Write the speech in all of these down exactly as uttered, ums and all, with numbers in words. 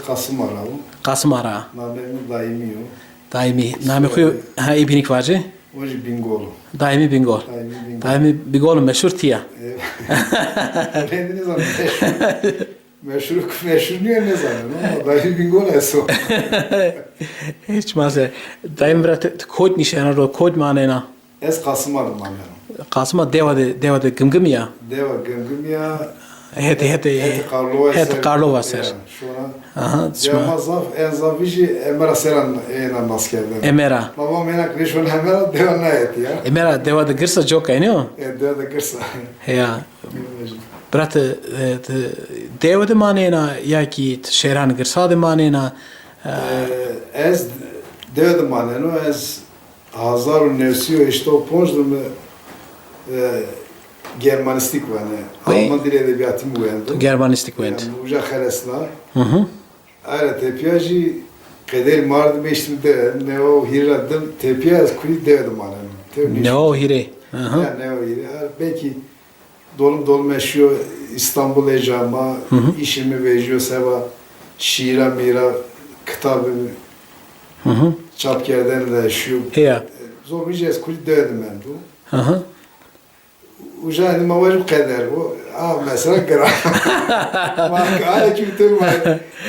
Qasim Ara o. Qasim Ara. Namê mi Daîmî yo. Daîmî. Namê xo yo, ha, ê bînî kî vacê? O jî Bîngol o. Daîmî Bîngol. Daîmî Bîngol. Daîmî Bîngol meşhur tîya. E, reyndî nêzano meşhur. Meşhur, meşhur nîyo nêzano ama Daîmî Bîngol esto. Hiç mase. Daîmî bira ti, ti kotî nîşena ro, kotî manena? Ez Qasima de maneno. Qasima dewa de, dewa de Gimgimî ya? Dewa Gimgimî ya. Hetê, hetê, hetê Karlova ser. Hetê Karlova ser. Ya, şona. Aha, dewa ma zaf, en zaf jî Emera seran êna naskerdene. Emera. Ma vame êna ke nêşon Emera, dewa nahetî ya. Emera, dewa de girsa coka, nîyo? E, dewa de girsa. Ya. Bira ti, e, ti dewe de manena ya kî ti şehran girsa de manena? E, ez dewe de maneno, ez hezar û new sey û heştay û ponc de mi, e, Germanîstîk wene. Alman dil edebiyatı mi wendo. Germanîstîk wend. Yanî uca xelesna. Hı hı. Ara tepîya jî qederî ma ard meştim de, newa û hîrê ra dim tepîya ez kulî dewe de maneno. Newa û hîrê. Hı hı. Ya newa û hîrê. Ara belkî dolum dolum ez şîyo Îstanbul, ê ca ma, hı hı, îşê mi vejîyo seba şîîra mîra, kitabê mi, hı hı, çapkerdene de şîyo. Heya. Zor bî jî ez kulî dewe de mendo. Hı hı. Uca êdî ma vajî qeder bo. A mesela giran. Ma kare çi tey ma.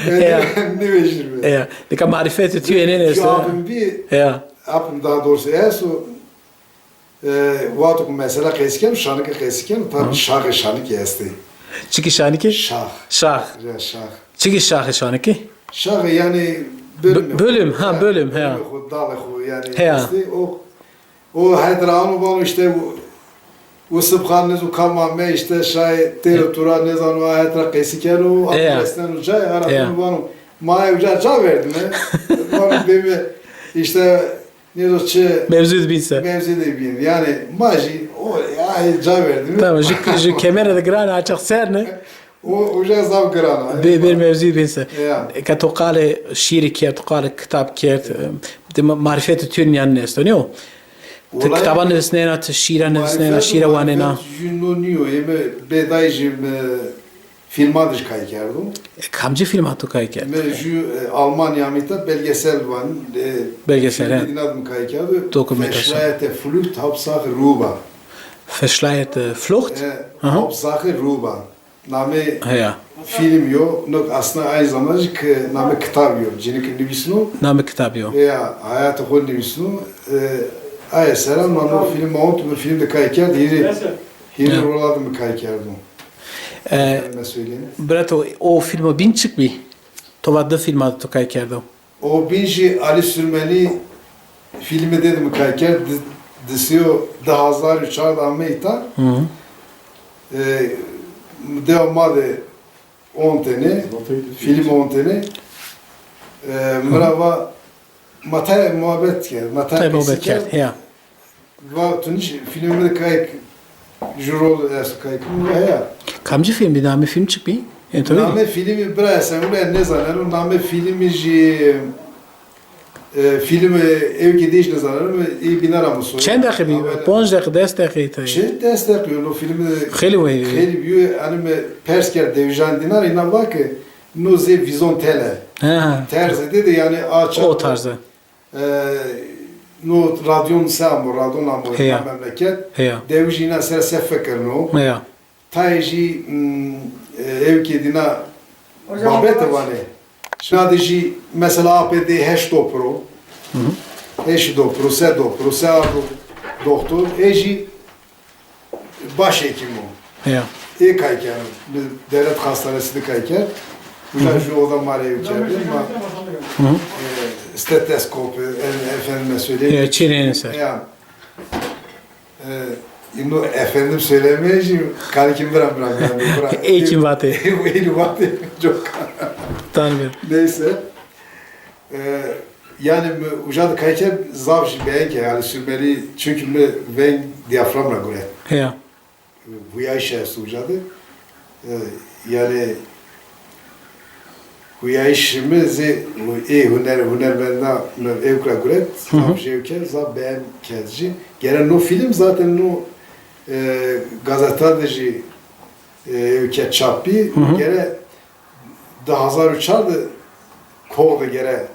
Heya. Nêvejîrme. Heya. Nika marîfetê tu ênên esto. Apim bî. Heya. Apim daha doğrusu esto. E, wexto ku mesela qesî keno, şanike qesî keno, tabî şaxê şanike estê. Çikî şanike? Şax. Şax. Ya, şax. Çikî şaxê şanike? Şaxê yanî bölüm. Bölüm, ha, bölüm, heya. Bölümê xo, dalê xo yanî estê. O, o het ra ano vano îşte o, o Sibxan nêzo kam ame îşte şayê têro tura nêzano a het ra qesî keno, a esteno cay, ara vano ma uca ca verdîme. Vano bême îşte nêzo çi mewzû de bîn se. Mewzû de bîn. Yanî ma jî o ya ca verdîme. Tamam, jû, jû kemere de giran a, açık ser ne? O, uca zaf giran a. Bê, bêr mewzû bîn se. Ya. Ke to qalê şîîrî kerd, to qalê kitab kerd, e, de ma-, marîfetê tu nîyan esto, nîyo? Ti kitaban nivisnena, ti şîîra nivisnena, şîîra wanena. Marîfet jû no nîyo. Ê mi bêdayî jî mi Fîlma de jî kay kerdo. E, kamcî fîlma to kay kerd? Mi jû, e, Almanya amîta belgesel van, e, belgesel, he. Fîlmê dîna de mi kay kerdo. Dokumentasyon. Verschleierte Flucht, Hauptsache Ruba. Verschleierte Flucht? E, aha. Hauptsache Ruba. Namê fîlm yo, no aslında aynı zamanda jî ki namê kitab yo. Cinîke nivîsno. Namê kitab yo. E, ya, hayatê xo nivîsno. E, aye sera ma no fîlm ma ont, mi fîlm de kay kerd, hîrê, hîrê rola de mi kay kerdo. E, efendime söyleyeyim. Bira to o fîlmo bîn çik bî? To va di fîlma de to kay kerdo. O bîn jî Alî Sürmenî fîlmê dê de mi kay kerd, di, di sey û di hezar û çar de ame îta. Hı. E, dewa ma de ontene, fîlm ontene. E, mi ra va, ma tayê muhabet kerd, ma tayê muhabet kerd, ya. Va tu nîş fîlmê mi de kayk, jû rol esto kayk mi va heya. Kamcî fîlm bî, namê fîlm çik bî? Namê fîlmî bira ez ewle nêzaneno, namê fîlmî jî, e, fîlmê ewkê dî jî nêzaneno, ê bîna ra mi soyê. Çend deqî bî? Ponc deqî, des deqî tayê. Çi des deqî yo, no fîlmî xeylî weyî. Xeylî bîyo, yanî mi pers kerd dewijan dîna ra, înan va ke no zê vîzon tele. He. Terzê dê de yanî a çax. O tarzı. E, no radyon se amo, radyon amo na memleket. Heya. Dewijî înan ser se fikirno. Heya. Tayê jî, m, e, ewkê dîna babete vanê. Şina de jî mesela apê dê heşt do piro. Hı hı. Heşt do piro, se do piro, se ardo doktor. Ê jî Başhekim o. Ya. Ê kay kerd. Bi devlet hastanesi de kay kerd. Uca jû oda ma rê ew kerdê. Ma, hı hı, e, steteskop, e, efendime söyleyeyim. Ya, çînê ser. Ya. E, ino efendim söyleme jî, kalikim bira, bira, bira, bira. Ê kim vatê. Ê kim vatê. Çok. Tanrım. Neyse. E, yanî mi uca de kay kerd, zaf jî beyen ke, yanî Sürmeli, çünkü mi veng diyafram ra guret. Ya. Huyayîş esto uca de. E, yanî huyayîşê mi zê ê huner, hunermenda mi ewk ra guret, hı hı, zaf jêwk kerd, zaf beyen kerd jî. Gere no fîlm zaten no, e, gazeta de jî, e, ewk kerd çap bî. Hı hı. Gere di hezar û çar de ho de gere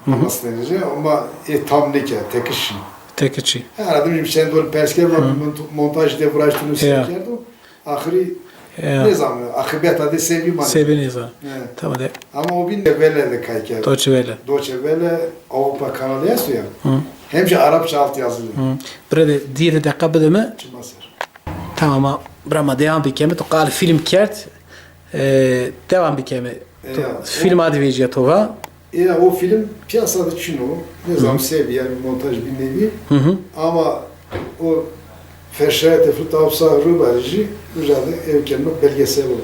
nasnenê ci, ama ê tam nêkerd, teke şî. Teke şî. Her adim jî çend dor pers kerd, ma mont-, montaj de viraştîno, sey kerdo. Axirî nêzanî, aqibeta de se bî ma nêzanî. Se bî nêzanî. Tamam de. Ama o bîn de Welle de kay kerd. Deutsche Welle. Deutsche Welle, Avrupa kanalı esto ya. Hem jî Arapça altyazılı. Bire de dîye de deqa bide mi? Çima ser. Tamam, ma bira ma devam bikeme. Tu qal fîlm kerd. E, devam bikeme. Tu fîlma de vejîya to va. Ya, o fîlm piyasa de çin o. Nêzanî se bî, yanî montaj bî nêbî. Ama o Ferşayete Fut Avsa Rubarî jî uca de ew keno, belgesel o.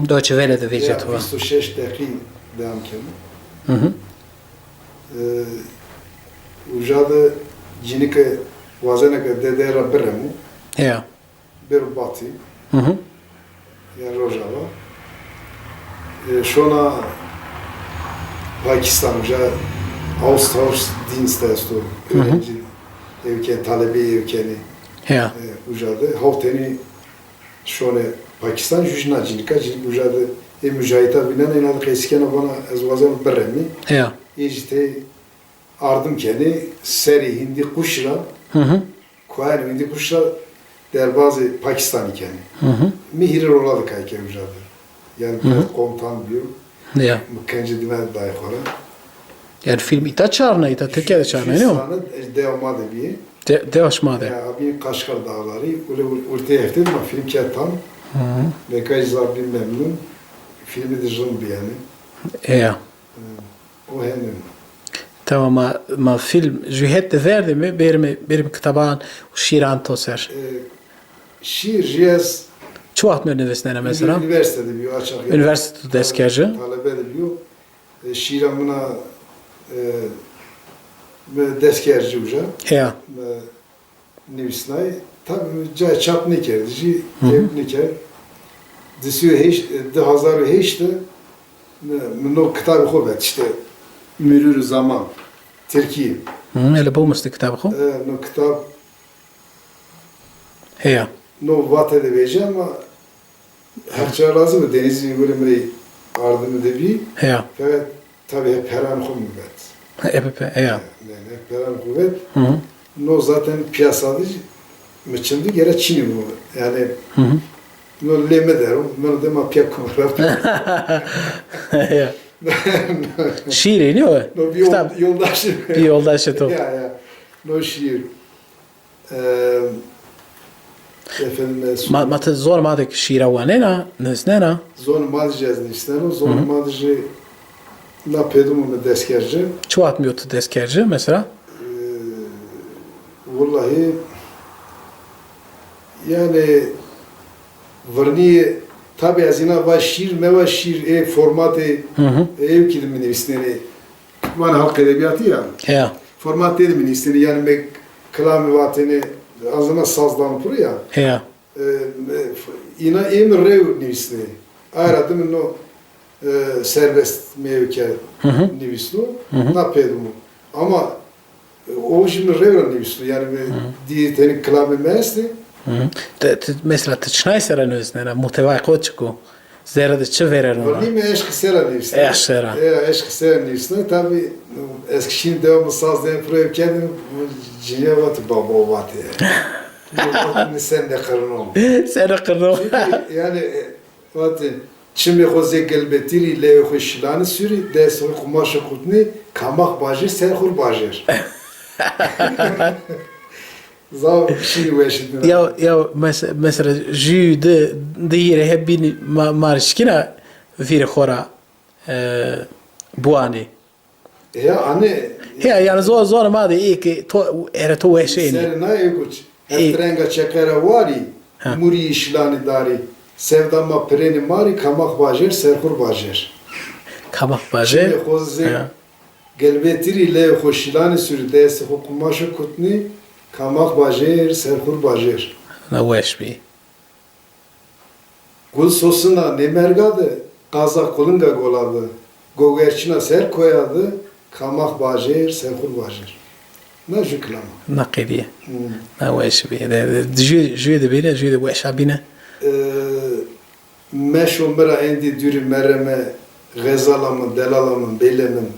Deutsche Welle de vejîya to va. Vîst û şeş deqî devam keno. E, uca de cinîke wazena ke dede ra biremo. Ya. Bêro Batî. Ya Rojava. E, şona Pakistan, uca Austauschdienst esto. Öğrenci ew ke-, talebeyî ew kenê. Ya. E, uca de. Hawtenî şonê Pakistan, jû jî na cinîka, cinîk uca de ê mucahîta vînena, êna de qesî kena, vana ez wazeno biremî. Ya. Ê jî tey ardim kenê, serê Hindî quş ra, koyanê Hindî quş ra derbazê Pakistanî kenê. Mi hîrê rola de kay kerd uca de. Yanî komutan bîyo. Ya. Mi kencê dime de dayê xo ra. Yanî fîlm îta çarna, îta Tirkîya de çarna, nîyo? Sahne dewa ma de bîyê. De-, dewa şima de. Ya, bî Kaşgar Dağları, öyle ur-, ortaya hafta de ma fîlm kerd tam. Mekaj zaf bî memnun. Fîlmî de rind bî yanî. Ya. O hene. Tamam, ma, ma fîlm jû het de verdê mi, bêrîme, bêrîme kitaban û şîran to ser. E, şîr jî ez... Çi wext mi nivîsnena mesela? Unîversîte de bîyo, açık. Unîversîte de dest kerd ci? Talebe de bîyo. E, şîra mina, e, mi dest kerd ci uca. Ya. Mi nivîsnay. Tabî mi cayê çap nêkerd, jî tewr nêkerd. Di sey û heşt, di hezar û heşt de mi, mi no kitabê xo vet, işte, Mürür Zaman, Tirkî. Hı, hele bimustî kitabê xo? E, no kitab... Heya. No vate de vejîya ama Heq ca razî bo, Denîzî wile mi rê ardimi de bî. Heya. Feqet tabî hep peran xo mi vet. Hep, hep, heya. Ne, ne, peran xo vet. Hı hı. No zaten piyasa de mi çindi gere çinî bo. Yanî no lê mi der o, mi de ma piya kumra. Heya. Şîîrê nîyo? No bî yol-, yoldaşî. Bî yoldaşê to. Ya, ya. No şîîr. Eee, efendime... Ma, ma ti zonê ma de kî şîîra wanena, nivîsnena? Zonê ma de jî ez nivîsneno, zonê ma de jî na pêdimo mi dest kerd ci. Çi wext mi yo ti dest kerd ci mesela? Eee, wellahî, yanî virnî, tabî ez îna va şîîr, mewa şîîr, ê formatê ê ewkî de mi nivîsnenê. Vana halk edebiyatı ya. Heya. Format têde mi nivîsnenê, yanî me kilamî vatêne, azina saz dano piro ya. Heya. E, e, îna ê mi rew nivîsnê. Aye ra dime no, e, serbest mi ew ke nivîsno, na pêdimo. Ama, e, o jî mi rew ra nivîsno. Yanî mi dî tenê kilamê mi estê. Ti, ti, mesela ti çinay sera nivîsnena, muhtewayê xo çik o? Zerre de çi vêreno ra? Vernî mi eşq sera nivîsnena. Eşq sera. E, eşq sera nivîsnena. Tabî ez kî şîn dewa mi saz dên piro ew kendim, cinîya vatî baba o vatê. Vatî mi sen de qirno. Sen de qirno. Çünkü yanî, e, vatî çimê xo zê gilbetîrî, lewê xo şilanî sûrî, destê xo qumaşo qutnî, kamax bajêr, ser xur bajêr. Zaf şîîr weşî dîna. Ya, ya mes-, mesela jû di, di hîrê heb bînî ma, ma rê şikîna vîrê xo ra, e, biwanî. Ya, anî. Ya, yanî zo-, zonê ma de ê ke to, erê to weşênî. Serê na ê guç. Heft renga çeqera warî, murî şilanî darî. Sevda ma pirênî marî, kamax bajêr, serxur bajêr. Kamax bajêr. Çimê xo zê Gelbetîrî leyê xo şîlanî sûrî, destê xo qumaşo kutnî, kamax bajêr, serxur bajêr. Na weş bî. Gul sosina nêmerga de, qaza qulinga gola de, gogerçina ser koya de, kamax bajêr, serxur bajêr. Na jû kilama. Na qedîye. Hmm. Na weş bî. De, de, jû, jû de bîne, jû de weşa bîne. Ee, Meşo mi ra endî dûrî mereme, Xezala min, delala min, bêlê min.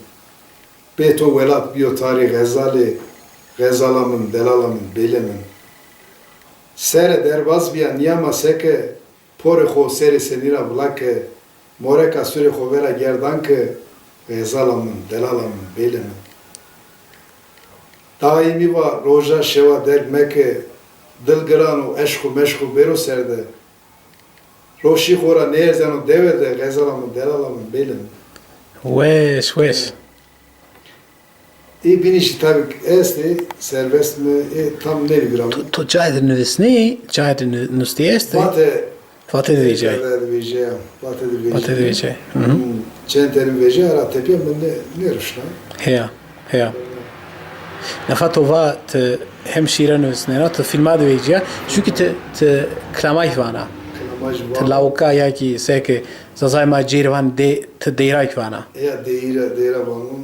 Bê to welat bîyo tarî xezalê, xezala min, delala min, bêlê min. Sere derbaz bîya nîyama seke, porê xo serê senî ra vila ke, moreka surê xo vera gerdan ke, xezala min, delala min, bêlê min. Daîmî va roja şewa derg meke, dil giran o, eşq û meşq o bêro ser de. Roşî xo ra nêerzeno dewe de, xezala min, delala min, bêlê min. Weş, weş. Ê bînî jî tabî estê, serbest mi, ê tam nêbî bira mi. To, to cayê de nivîsnê, cayê de ni-, nustî estê? Vate, Vate de vêcayê. Vate de vêcayê. Vate de vêcayê. Hı hı. Hmm, çend tenî vêcayê, ara tepîya mi nê-, nêruşna. Heya, heya. Nafa to va ti hem şîre nivîsnena, ti fîlma de vêcîya, çunkî ti, ti kilamay vana. Kilamay vana. Ti lawika ya kî seke Zazay ma cêrî van de, ti deyra kî vana. Ya deyra, deyra vanon.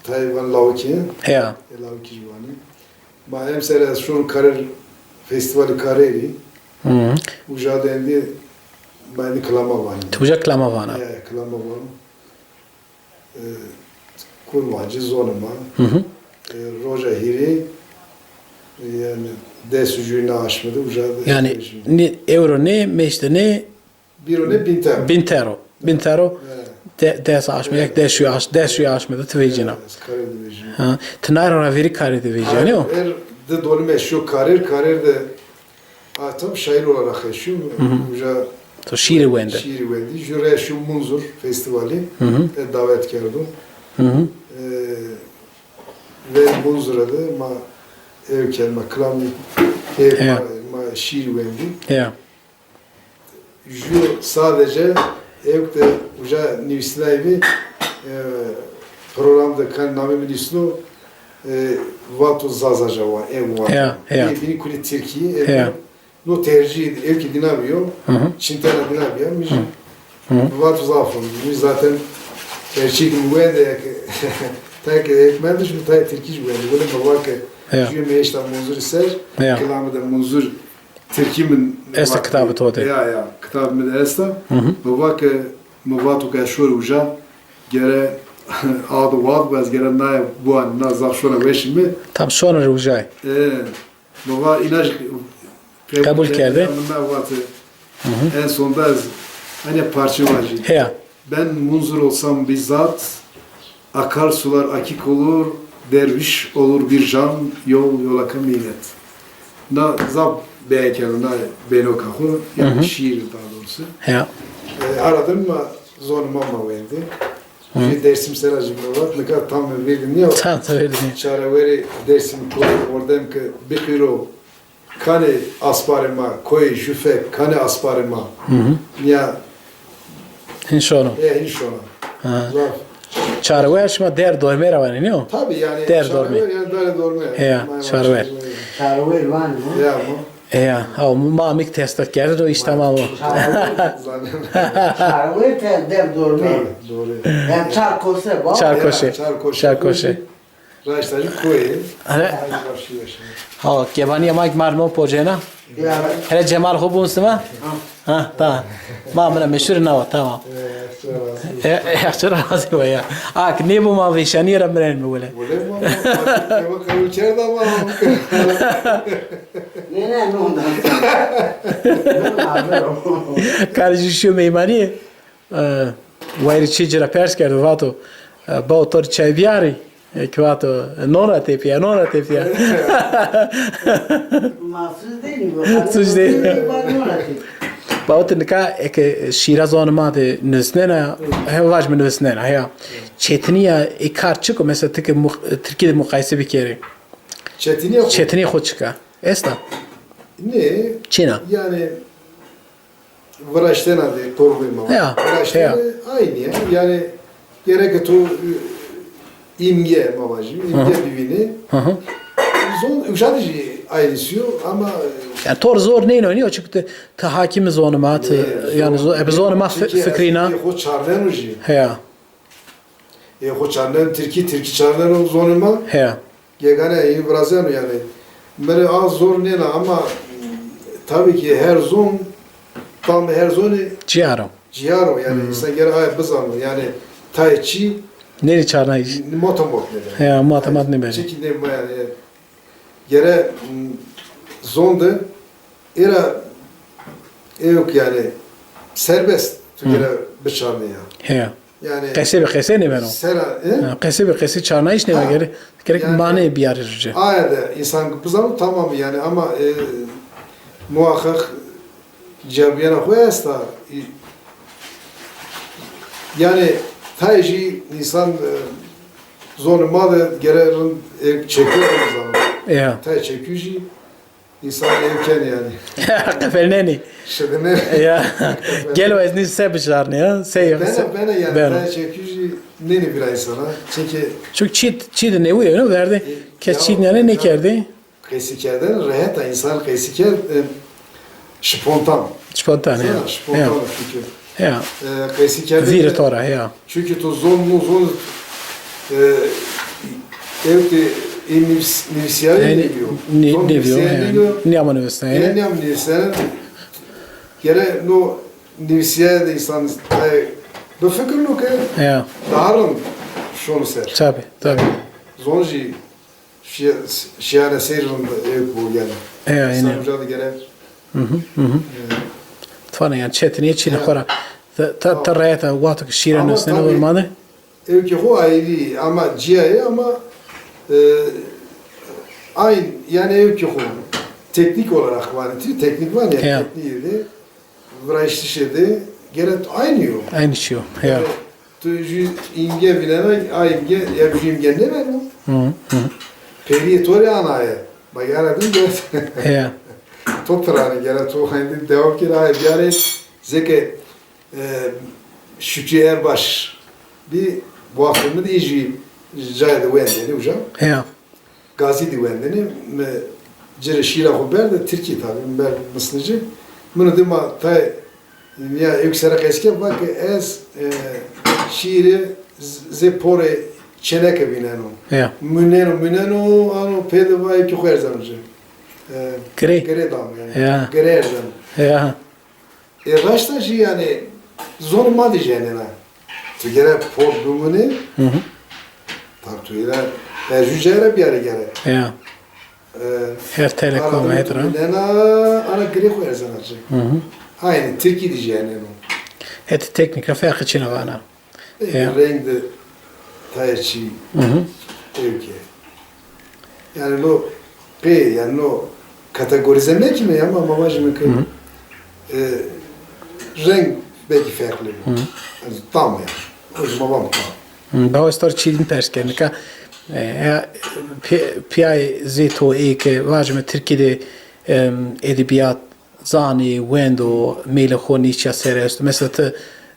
Tayê van lawikî. Heya. E, lawikî jî vanî. Ma emser ez şono Karer, Festîvalê Karerî. Hı. Uca de endî ma endî kilama vanî. Ti uca kilama vana. E, kilama vano. E, kurmancî zonê ma. Hı hı. E, roja hîrê, e, yanî des û jûyî na aşme de uca de. Yanî nê ewro nê, meşte nê, Bîro nê bîn tero. Bîn tero. Bîn tero. Evet. De-, des aşme, yek des şuy aş-, des şuy aşme de ti vecîna. Evet, ez Karer de vecîna. Ha, ti nay ra verî Karer de vecîya, nîyo? Er di dolime şo Karer, Karer de atam şair olarak şû. Hı hı. Uca to şîîrî wende. Şîîrî wendî. Jü re şû Munzur Festîvalî. Hı hı. E, davet kerdo. Hı hı. E, ve Munzur'e de ma ev kelme kilamî, e, ma, ma şîîrî wendî. Ya. Jü sadece ewk de uca nivîsnayî bî, e, program de kan namê mi nîsno, e, Vato Zazaca wa, ew wa. Ya, ya. Ê bînî kulî Tirkî, ew. Ya. No tercî, ewkî dîna bîyo, hı hı, çintena dîna bîya, mi jî, hı, vato zaf o. Mi zaten tercî ki mi wende ya ki, tayê ki ewk mendiş, mi tayê Tirkî jî wende. Wele mi va ki, ya, jüyê mi eşta Munzurî ser, ya, kilamî de Munzur Tirkî min esta, kitabê to de. Ya, ya, kitabê mi de esta. Hı hı. Mi va ke, mi vato ke şorî uca, gere ad û wad bu, ez gere naye buan, na zaf şona weşî mi. Tam şona rê ucay. E, mi va îna jî qebul kerde. Min na vate. Hı hı. En sonda ez, hani parçe vajî. Heya. Ben Munzur olsam bizzat, akar sular akik olur, derviş olur bir can, yol yolaka millet. Na zaf beğen keno, na benoka xo, yani, hı hı, şiir daha doğrusu. Ya. E, aradım ma zonê ma ma wendî. Hı. Jü Dersim sera jî mi vat, nika tam mi vîrdî nîya. Tam mi vîrdî nîya. Çarewerê Dersim koy, ordem ki biqîro. Kanê asparê ma, koyê jufek, kanê asparê ma. Hı hı. Ya. Hin şono. E, hin şono. Ha. Zaf. Çarewer şima der dormê ra vanê, nîyo? Tabii yani, der dormê. Çarewer yani der dormê. Ya, çarewer. Çarewer vanê mi? Ya, mi? Ya, ha, ma mi tesdiq kerdî, o iş tamam o. Çarewer. Çarewer te der dormê. Tabii, doğru. Yani çar kose, bak. Çar kose. Ya, çar kose. Çar kose. Raşta jî koyê. Hele. Ha, kebanîya ma kî mardimo pocena. Ya. Hele Cemal xo bun sima. Ha, tamam. Ma mina meşhur nawa, tamam. E, e, yaxşı razı wa ya. Ak ne bu ma vêşanîye ra mirenîme wele. Wele ma, ma, ma, qebul kerda ma. Ne, ne, ne ondan. Kar jî şiyo meymanîye. E, wayirê çê ci ra pers kerdo, vato, e, bawo to rê çay biyarî? E, ki vato, e, non ra tepîya, non ra tepîya. Ma suc değil mi bu? Suc değil. Ma non ra tepîya. Bawo ti nika eke şîra zonê ma de nusnena, he, vaj mi nusnena, heya. Çetinîya ê kar çik o? Mesela ti ke mu-, Tirkî de muqayese bikerî. Çetinîya xo. Çetinîya xo çik a? Esta? Ne? Çin a? Yani, viraştena de problema var. Ya, viraştena ya. Aynı ya. Yani gerek to, e, imge ma vajî, imge bivînî. Hı hı. Zon, uca de jî aynısı yo ama, e, ya to rê zor nêno, nîyo? Çünkü ti, ti hakimî zonê ma, ti, e, yani zon, ebe zonê ma fi-, fikrîna. Xo çarneno jî. Heya. E, xo çarnen Tirkî, Tirkî çarneno zonê ma. Heya. Gegane ê virazeno yani. Mi rê a zor nêna ama tabii ki her zon, tamê her zonî ciyar o. Cîyar o, yanî, hmm, însan gere aye bizano, yanî, tayê çî nêrî çarnayîş. Motomot nêbeno. Ya, motomot nêbeno. Çekî nê, yanî, gere, m, zon de ê ra ewk, yanî, serbest tu, hı, gere biçarnê ya. Heya. Yanî, qesê bi qesê nêbeno. Sera, e? Ha, qesê bi qesê çarnayîş nêbeno, ha, gere, gerek, yanî, maneyê biyarî rê. Aye de însan bizano tamam, yanî, ama, e, muhakkak cebiyena xo esta. Yanî tayê jî însan, e, zonê ma de gere rind, e, çekû bizano. Ya. Tayê çekû jî însan ewk kenê yanî. Qefelnenî. Şidinenî. Ya. Gelo ez nî se biçarnî ya? Se... Bena, bena yanî, bena. Tayê çekû jî nênî vîra însan a. Çunkî... Çunkî çî, çî de newî yeno verde. E, kes ya, çî nîyane nêkerdê. Qeysîkerdene rehet a, însan qeysî kerd, e, spontan. Spontan, ya. Spontan, ya, çünkü. Ya. E, qeysîkerdene. Vîrê to ra, ya. Çünkü to zon, no zon, e, ewk de, e, nivîs-, nivîsîyayî nêbîyo. Nê-, zon nêbîyo, nivîsîyayî, ya, nêbîyo. Nîyamo nivîsnayene. E, nîyamo nivîsnayene. Gere no nivîsîyayî de însan, e, bifikirno ke, ya, daha rind şono ser. Tabii, tabii. Zon jî Şi-, şiyane sey rind ewk bo yanî. Eya, yanî. Sen uca de gere. Hı hı, hı hı. E, tufane yanî çetinîye çîne xo ra. Ta, ta, ta rayeta wexto ke şîîre nusnenê, ama tabii, ormane. Ewkê xo ayrî ama cîya yê ama, e, aynî yanî ewkê xo. Teknîk olarak vanê, teknîk vanê yanî, teknîğê de. Virayîşlişê de gere aynî yo. Aynî çî yo. Ya. Yanî tu jü îmge vînena, a îmge, ya jü îmge nêbeno. Hı hı. Perîyê to rê anaye. Bak, yara din gere. Ya. To tiranê gere, to hende devam kere, aye biyarê zeke, e, Şükrü Erbaş bî, wextê mi de jî cayê de wendêne uca. Ya. Gazî de wendêne, mi ci rê şîîra xo berde, tirkî tabî, mi berde misnici. Min û dima tay nîya ewk sere qesî kerd, va ke ez, e, şîîrê z-, zê porê çêneke vîneno. Ya. Muneno, muneno, ano pê de va ewkê xo erzeno ci. E, girê. Girê dano yanî. Ya. Girê erzeno. Ya. E, raşta jî yanî zonê ma de jî henên a. Tu gere por bimunê. Hı hı. Tab tu îra, e, jü cayê ra biyarê gere. Ya. E, her telekom het ra. Nena, ana girê xo erzena ci. Hı hı. Aynî tirkî de jî henên o. Hetê teknîka ferqî çin a vana. E, ya. Reng de tayê çî. Hı hı. Ewk ê. Yanî no qey, yanî no kategorîze mekîme ama ma vajîme ke, hı hı, e, reng belkî ferqlî bo. Hı hı. Yanî tam yanî. O jî ma vame tam. Hı, baho ez to rê çî din pers kerd. Nika, e, ya, pi-, pîyayê zê to ê ke vajîme tirkî de, em, edebîyat zanê, wendo, meylê xo nî çîya ser esto. Mesela ti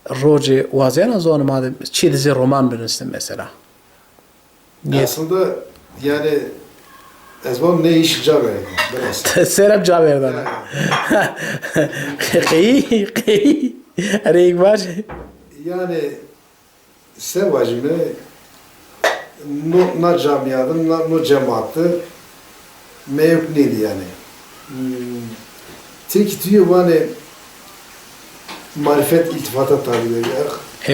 rocê wazena zonê ma de çî de zê roman binusnê mesela. Niyet. Aslında yanî ez vano nê îşî ca verdano. Biraz. Sereb ca verdano. Ya. Qey, qey. Erê êk vajî. Yanî se vajîme, no, na camîa de, na, no cemaat de mi ewk nêdî yanî. Hmm, tirkî tu yê vanê marîfet îltîfata tabî de ya.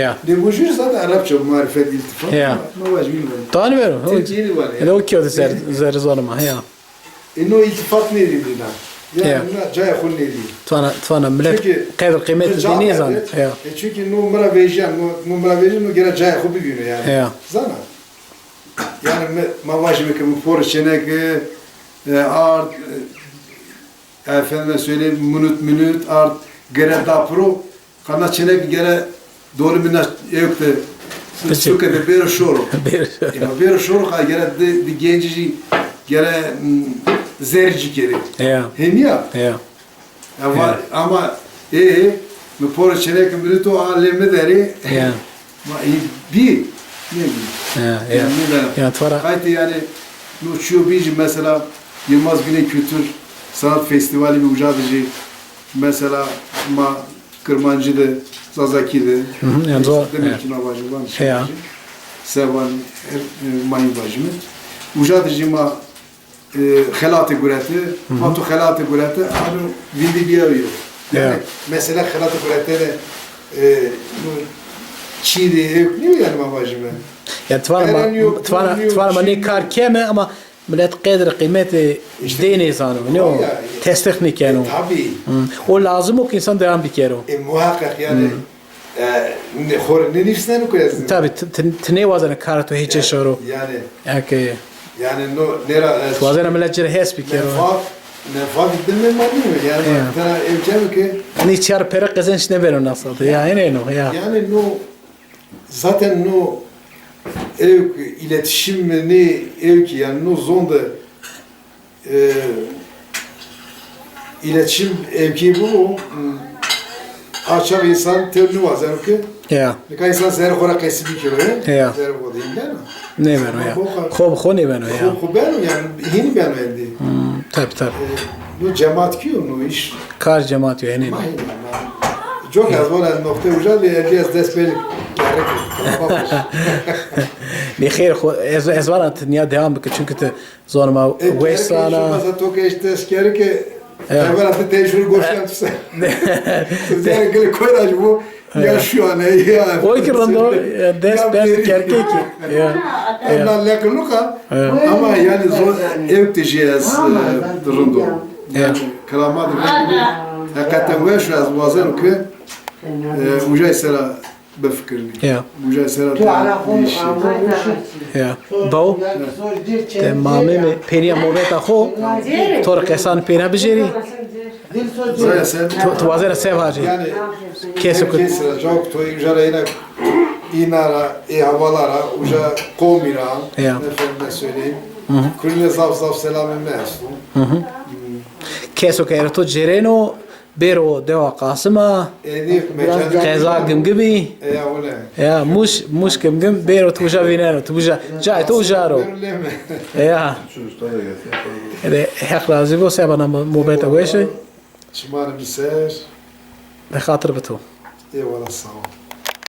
Ya. Lê bo jû zaten Arapça marîfet îltîfat. Ya. Ma vajîme nîvanê. Tanî vero. Tirkî nîvanê. Ede o kîyo de ser, zerê zonê ma. Ya. E, no îltîfat nêdî dîna. Ya, ya, na cayê xo nêdî. Twana, twana milet qedr qîmetê dî nêzanê. Ya. E, çunkî no mi ra vejîya, no, no mi ra vejîya, no gere cayê xo bivîno yanî. Ya. Zana? Yanî mi, ma vajîme ke mi porê çêneke, e, ard, e, efendime söyleyeyim, minut minut ard gere da piro, Qana çêneke gere dorê mi na ewk de, suke de bêro şoro. Bêro şoro. Ya, bêro şoro, qana gere di, di gencî jî gere, m, zerrî ci kerê. Ya. Hênî ya? Ya. Ya, va-, ya, ama, ê, ê, mi porê çêneke mi rê to, a lê mi derê. Ya. Ma, ê, bî. Ne bî? Ya, ya. Yanî, ne derê? Ya, twana. Qaytê yanî, no çîyo bî jî mesela, Yılmaz Güney Kültür Sanat Festivali bî, uca de jî mesela ma Kirmancî de, Zazakî de, hı hı, yanî zor, demek ki, ya, na vajî van, ya, se van, her, e, mayî vajîme. Uca de jî ma, e, xelatê gurete, hı hı, ma to xelatê gurete, ano vîndî bîyayo. Ya. Yanî mesela xelatê gurete de E, no çî de ewk nîyo yanî ma vajîme. Ya, ti vana ma, Eren yo, ti vana, pul yo, ti vana ma çî nê yo. Kar keme ama milet qedrê qîmetê dê nêzano, nîyo? Tesdîq nêkeno. E, tabî. Hmm. O lazim o ke însan dewam bikero. E, muhaqqeq yanî, e, nê, xo rê nênivîsneno ke ez. Tabî, ti, ti, ti nêwazena kara to hêçe şoro. Yanî. Eke. Yanî no nêra, e, ti wazena milet ci rê hes bikero. Menfaat, menfaat dime ma nîyo. Yanî tena ewkeme ke. Nê çar pere qezenç nêbeno nasate. Ya, enê no, ya. Yanî no zaten no ewk, îletişim nê ewkî, yanî no zon de, e, îletişim ewkî bibo, a çax însan tewr nêwazeno ke. Ya. Nika însan zerrê xo ra qesî bikero, e? Ya. Zerrê xo de hîn beno. Nêbeno, ya. Xo bi xo nêbeno, ya. Xo bi xo beno, yanî hînî beno endî. Hmm, tabî, tabî. E, no cemat kî yo, no îş. Kar cemat yo, enê. Ma hînî, ma. Çok az var, noktayê uca de ez dest pê gerek. Nê xeyr, xo, ez, ez vana ti nîya devam bike, çünkü ti zonê ma weş zana. E, mesela to ke îşte ez kerike, ya. Evvela ti tey şunu goşen tuse. Zerrê gilê koy ra bu, ya şu an, ya. O ki rind o, ya, dest ben kerke ki. Ya. Ya. Na lekiluka, ama yanî zor, ewk de jî ez, e, rind o. Ya. Yanî keramat, hakikaten weş, ez wazeno ke, e, ucay sera bifikirnî. Ya. Uca sera. Ya. Baw, te mamê mi pêrîya mobeta xo, to rê qesan pêra bijêrî. Zaya sen. To, to wazena se vajî. Yanî, keso ke. Kes ra, cawk to uca ra yine îna ra, ê hevala ra, uca qomî ra, ya. Efendime söyleyeyim. Hı hı. Kulîne zaf zaf selamê mi esto. Hı hı. Keso ke ero to cêreno, bêro dewa Qasima, qeza Gimgimî. Ya, Muş, Muş Gimgim, bêro ti uca vîneno, ti uca, cayê to uca ro. Ya. Ede Heq razî bo, seba na mobete weş ê. Çimanê mi ser. Bi xatir bi to. Eyvallah, sağ ol.